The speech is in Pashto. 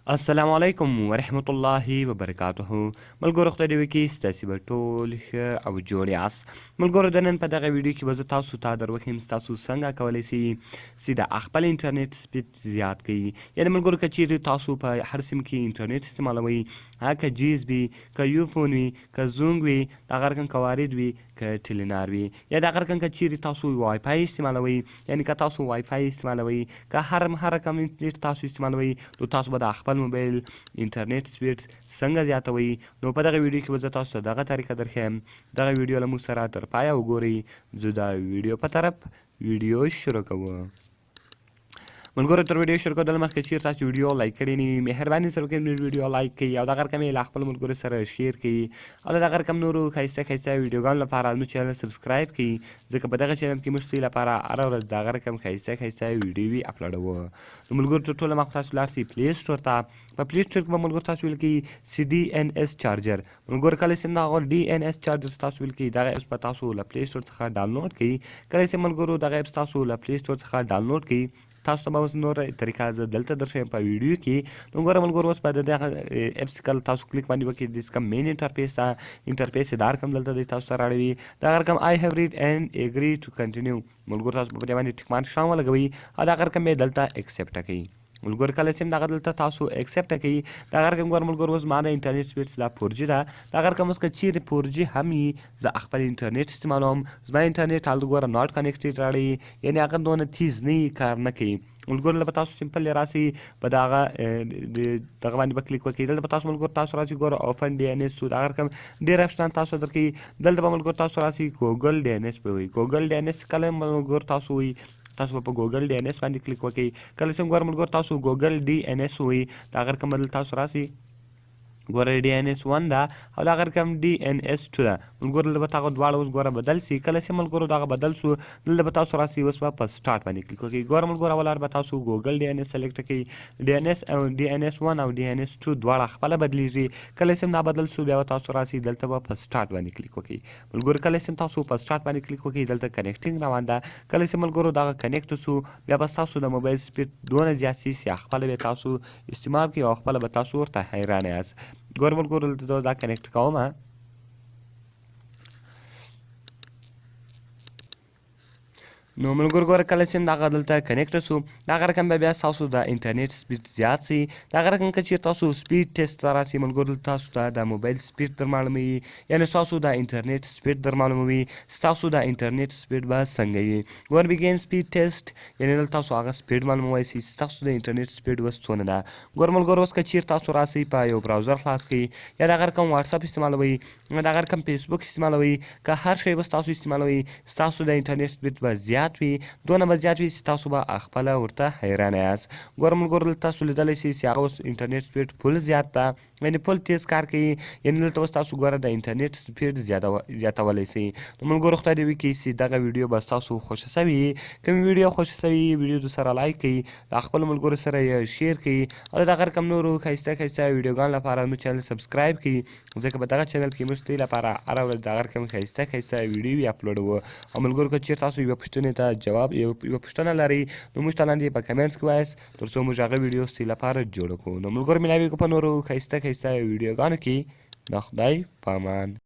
السلام علیکم ورحمت الله وبرکاته. ملګرو، خدای دې وکړي ستاسې به ټول ښه او جوړ یاست. ملګرو، د نن په دغه ویډیو کې به زه تاسو ته در وښیم تاسو څنګه کولی شئ چې د خپل انټرنیټ سپیډ زیات کړئ. یعنې ملګرو، که چیرې تاسو په هر سیم کې انټرنیټ استعمالوئ، هغه که جیز وي، که یو فون وي، که زونګ وي، دغه رقم که وارد وي، که ټیلینار وي، یا دغه رقم که چیرې تاسو وای فای استعمالوئ، یعنی که تاسو وای فای استعمالوئ، که هر رقم انټرنیټ تاسو استعمالوئ، نو تاسو به د خپل موبایل انټرنیټ سپیډ څنګه زیاتوئ. نو په دغه ویډیو کې به زه تاسو ته دغه طریقه درښیم. دغه ویډیو له موږ سره تر پایه وګورئ. زه دا ویډیو په طرف ویډیو شروع کوو. ملګرو، تر ویډیو شروع کولو مخکې چیرې تاسو ویډیو لایک کړی نه وي، مهرباني سره وکړئ ویډیو لایک کړئ او دغه رقم یې له خپلو ملګرو سره share کړئ او دغه رقم نورو ښایسته ښایسته ویډیوګانو لپاره زموږ channel subscribe کړئ، ځکه په دغه channel کې موږ ستاسو لپاره هره ورځ دغه رقم ښایسته ښایسته ویډیوې اپلوډوو. نو ملګرو، تر ټولو مخکې تاسو لاړ شئ پلی سټور ته. په پلی سټور کې به ملګرو تاسو ولیکئ سي ډي ان اس چارجر. ملګرو، کله چې دغه ډي ان اس چارجر تاسو ولیکئ، دغه اپس به تاسو له پلی سټور څخه ډاونلوډ کړئ. کله چې ملګرو دغه اپس تاسو له پلی سټور څخه ډاونلوډ کړئ، تاسو ته به اوس نور طریقه زه دلته درښیم په ویډیو کې. نو ګوره ملګرو، اوس به د دغه اپس کله تاسو کلیک باندې وکړئ، د کوم مین انټرفیس ته انټرفیس یې دا رقم دلته دی تاسو ته راړوي. دغه رقم آی هیو ریډ اینډ اګری ټو کنټینیو. ملګرو، تاسو په دې باندې ټیک مارک شان ولګوئ او دغه رقم یې دلته اکسپټ کړئ. ملګرو، کله چې دغه دلته تاسو اکسپټ کړئ، دغه رقم ګور ملګرو، اوس ما د انټرنیټ سپیډ دا 4G ده. دغه رقم اوس که چیرې 4G هم وي، زه خپل انټرنیټ استعمالوم، زما انټرنیټ هلته ګوره ناټ کنیکټډ راړي، یعنې هغه دونه تیز نه وي، کار نه کوي. ملګرو، دلته به تاسو سمپل راسي، په دغه دغه باندې به کلیک وکړئ. دلته به تاسو ملګرو تاسو راسي ګوره اوپن ډي ان اس، دغه رقم ډېر اپشنان تاسو درکوي. دلته به ملګرو تاسو راسي ګوګل ډي ان اس به وي. ګوګل ډي ان اس کله ملګرو تاسو وي، تاسو به په ګوګل ډي ان اس باندې کلیک وکړئ. کله چې ګوره ملګرو تاسو ګوګل ډي ان اس وي، دغه رقم دلته تاسو راسي ګوره ډي ان اس 1 ده او دغه رقم ډي ان اس 2 ده. ملګرو، دلته به تاسو دواړه اوس ګوره بدل سي. کله چې ملګرو دغه بدل سو، دلته به تاسو راسي اوس به په سټارټ باندې کلیک وکړئ. ګوره ملګرو، اول به تاسو ګوګل ډي ان اس سلیکټ کړئ. ډي ان اس او ډي ان اس 1 او ډي ان اس 2 دواړه خپله بدلیږي. کله چې دا بدل سو، بیا به تاسو راسي دلته به په سټارټ باندې کلیک وکړئ. ملګرو، کله چې تاسو په سټارټ باندې کلیک وکړئ، دلته کنیکټینګ روان ده. کله چې ملګرو دغه کنیکټ سو، بیا به تاسو د موبایل سپیډ دونه زیات سي چې خپله به تاسو استعمال کړئ او خپله به تاسو ورته حیران یاست. ګور ملګرو، دلته زه دا کنیکټ کوم. نو ملګرو ګوره، کله چې دغه دلته کنیکټ سو، دغه رقم به بیا تاسو د انټرنیټ سپیډ زیات سي. دغه رقم که چیرې تاسو سپیډ ټیسټ ته راسي ملګرو، دلته تاسو ته د موبایل سپیډ در معلوموي، یعنې ستاسو د انټرنیټ سپیډ در معلوموي، ستاسو د انټرنیټ سپیډ به څنګه وي. ګور بګین سپیډ ټیسټ، یعنې دلته تاسو هغه سپیډ معلومولی سئ، ستاسو د انټرنیټ سپیډ اوس څونه ده. ګور ملګرو، اوس که چیرې تاسو راسئ په یو براوزر خلاص کړئ، یا دغه رقم واتساپ استعمالوئ، یا دغه رقم فیسبوک استعمالوئ، که هر شی به تاسو استعمالوئ، ستاسو د انټرنیټ سپیډ به زیات وي، دونه به زیات وي چې تاسو به خپله ورته حیران یاست. ګوره ملګرو، دلته تاسو لیدلی شئ چې هغه اوس انټرنیټ سپیډ فول زیات ده، یعنې فول تیز کار کوي. یعنې دلته اوس تاسو ګوره د انټرنیټ سپیډ زیاتولی شئ. نو ملګرو، خدای دې وکړي چې دغه ویډیو به ستاسو خوښه سوي. که مې ویډیو خوښه سوي، ویډیو در سره لایک کړئ، د خپلو ملګرو سره یې share کړئ او دغه رقم نورو ښایسته ښایسته ویډیوګانو لپاره زموږ channel subscribe کړئ، ځکه په دغه channel کې موږ ستاسو لپاره هره ورځ دغه رقم ښایسته ښایسته ویډیوې اپلوډوو. او ملګرو، که چیرې تاسو یوه پوښتنې ته جواب یوه پوښتنه لرئ، نو موږ ته لاندې په کمنټس کې وایاست، تر څو موږ هغه ویډیو ستاسو لپاره جوړه کړو. نو ملګرو، ملاویږو په نورو ښایسته ښایسته ویډیوګانو کې. د خدای په امان.